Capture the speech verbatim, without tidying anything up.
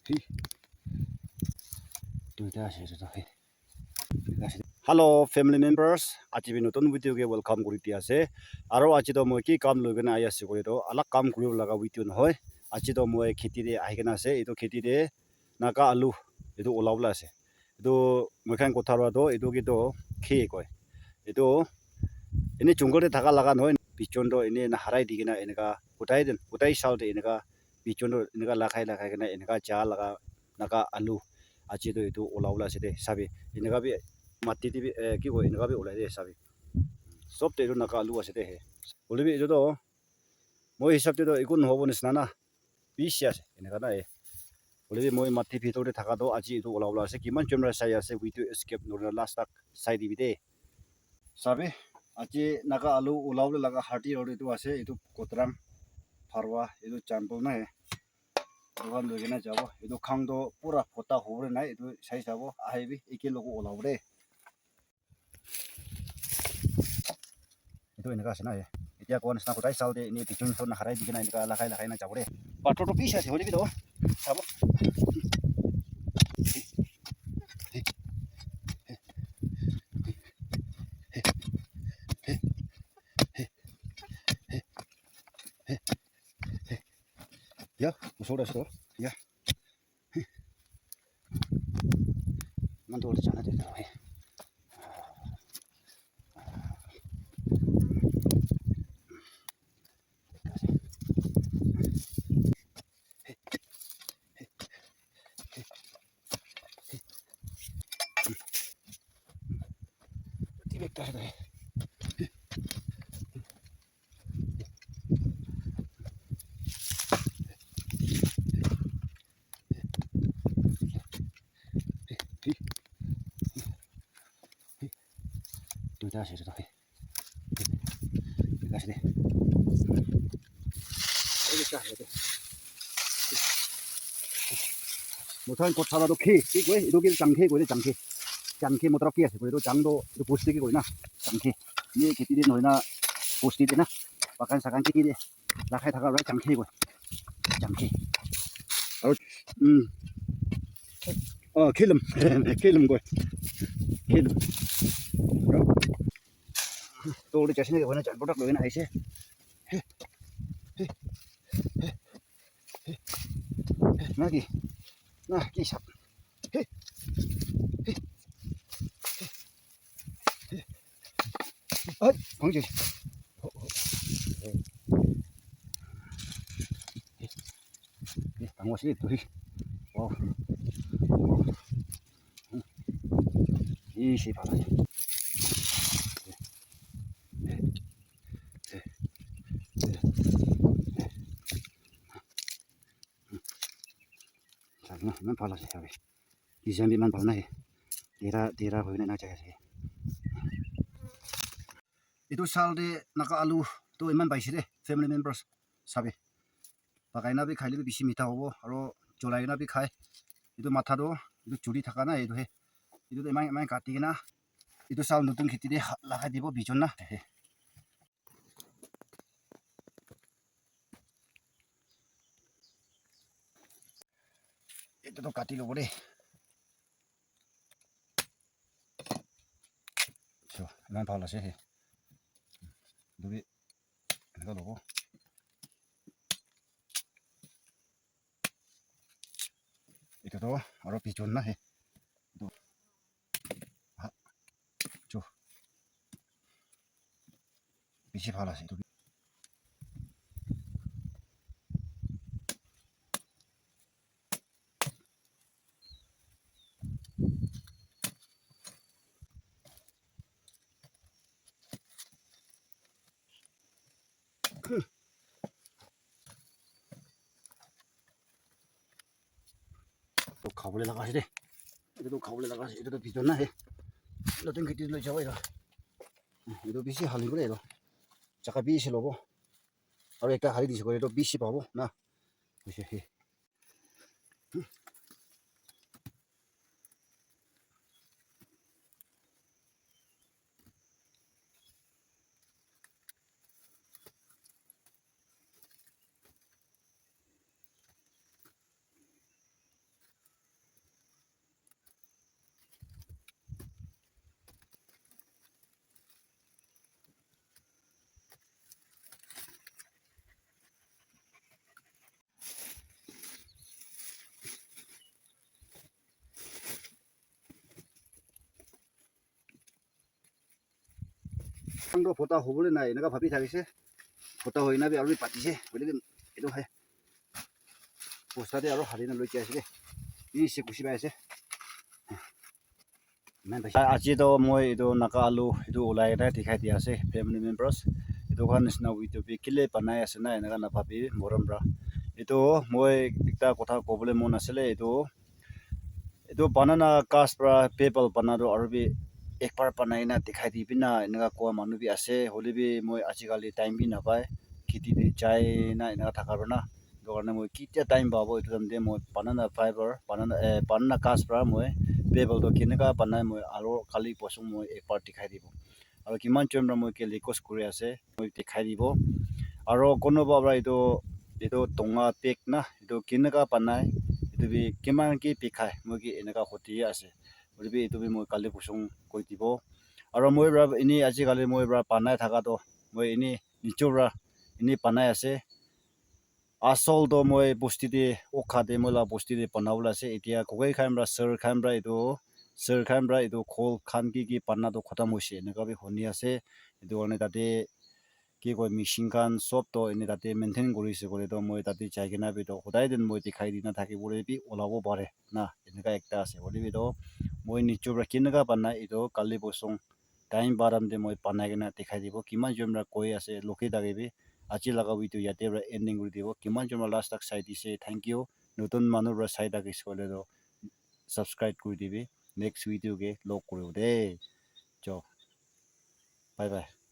Hi. Duita ase etu toh, hi. Duita ase. Hello family members, aji bi notun video ke welcome kuri di ase. Aro aji toh moi ki kam loi kena ahi ase koile toh, alak kam kuribo laga video nohoi. Aji toh moi kheti te ahi kena ase. Etu kheti te naga alu etu ulabole ase. Etu moi khan kotha para toh etu ke toh khi koi. Etu ene jungle te thaka laga nohoi. Bichon toh ene na harai di kena eneka utai den, utai sal te eneka bichon toh eneka lagai lagai kena eneka ja laga naga alu aji toh etu ulabole ase de sabi. Eneka bi mati te bi, eh, ki koi, eneka bi ulai de sabi. Sob te etu naga alu ase de he. Hoile bi etu toh moi hisab te toh eku nohobo nisna na. Bishi ase, eneka na, eh. Hoile bi moi mati bhitor te thaka toh aji etu ulabole ase. Kiman jon para sai ase, video escape nahoi na last tak sai dibi de. Sabi, aji naga alu ulabole laga hardi aru etu ase, etu kotrang, pharwa, etu jambul na, eh. Etu khan loi kena jabo. Etu khang toh pura phota hobole nai, etu sai sabo, ahi bi eke logo ulabo de. Etu eneka ase na, eh. Etia koa nisna kotai sal te ene bichon bichon na harai di kena eneka lagai lagai na jabo de. Pathor toh bishi ase, hoile bi toh sabo. Ya, usor te ase toh. Ya. Iman dur te jana de toh bhai. Duita ase etu toh. Duita ase de. Aru ekta ase de. Moikhan kotha para toh khi, khi koi, etu ki jangkhe koi de, jangkhe. Jangkhe matlab ki ase koi, etu jang toh, etu bosti ki koi na, jangkhe. Ye kheti de nohoi na, bosti de na, bagan sagan kheti de. Lagai thaka para jangkhe koi. Jangkhe. Aru, um, oh, khilum. Khilum koi. Khilum. Toh, jaise na, hoina, jang, product loi na aise. He. He. He. He. Na ki? Na ki sap? He. He. He. Ai, bhang jai. Eh, bhang wasi tu hi. Wow. Wow. Isi pala. Sabi na, iman bhal ase, sabi. Design bi iman bhal na he. Tera, tera hoi na na jai ase. Etu sal te naga alu toh iman paise de, family members, sabi. Pakai na bi khai le bi bishi mitha hobo, aro cholai na bi khai. Etu matha toh, etu churi thaka na, etu he. Etu toh iman, iman kati kena, etu sal notun kheti te ha-, lagai dibo bijon na. He. Etu toh kati lobo de. So, iman bhal ase he. Etu bi eneka lobo. Etu toh aro bijon na he. Etu. Ha. Cho. Bishi bhal ase etu. Toh khabole laga ase de. Etu toh khabole laga ase. Etu toh bijon na he. Notun kheti loi jabo etu. Etu bishi hali bole etu. Jaka bishi lobo. Aru ekta hali dise koile toh bishi pabo na. Hoise he. Ang toh phota hobole nai, eneka bhabi thakise. Phota hoina bi aru bi patise. Hoile bi etu hai. Bosta te aru hali na loi jai ase de. Ni se khushi pai ase. Aji toh moi etu Naga alu etu ulai kena dikhai di ase family members. Etu khan nisna video bi kile banai ase na eneka nabhabi morom pra. Etu moi ekta kotha kobole mon asile etu, etu banana ghas pra paper bana toh aru bi ekbar banai na dikhai di bi na eneka koa manu bi ase. Hoile bi moi ajikali time bi napai, kheti te jai na eneka thaka pra na. Etu karne moi ketia time pabo etu time te moi banana fiber, banana, eh, banana ghas pra moi paper toh keneka banai moi aro kali posong moi ekbar dikhai dibo. Aro kiman jon pra moi ke request kuri ase, moi dikhai dibo. Aro kunuba pra etu, etu tonga pek na, etu keneka banai, etu bi kiman ke bikai, moi ke eneka hudi ase. Hoile bi etu bi moi kali posong koi dibo. Aro moi pra ini ajikali moi pra banai thaka toh, moi ini nicho pra ini banai ase. Asol toh moi bosti te, okha te moi la bosti te banabole ase. Etia kokai khan pra, sir khan pra etu, sir khan pra etu khol khan ki ki bana toh khotom hoise, eneka bi huni ase. Etu karne tate ki koi machine khan sob toh ene tate maintain kuri ase koile toh moi tate jai kena bi toh hodai din moi dikhai dina thaki bole bi olabo pare na, eneka ekta ase. Hoile bi toh moi nicho pra keneka banai etu kali posong time pa time te moi banai kena dikhai dibo. Kiman jon pra koi ase, lokhi thake bi. Aji laga video yate pra ending kuri dibo. Kiman jon pra last tak sai dise, thank you. Notun manu pra sai thakise koile toh subscribe kuri dibi. Next video ke log kuribo de. Jo. Bye bye.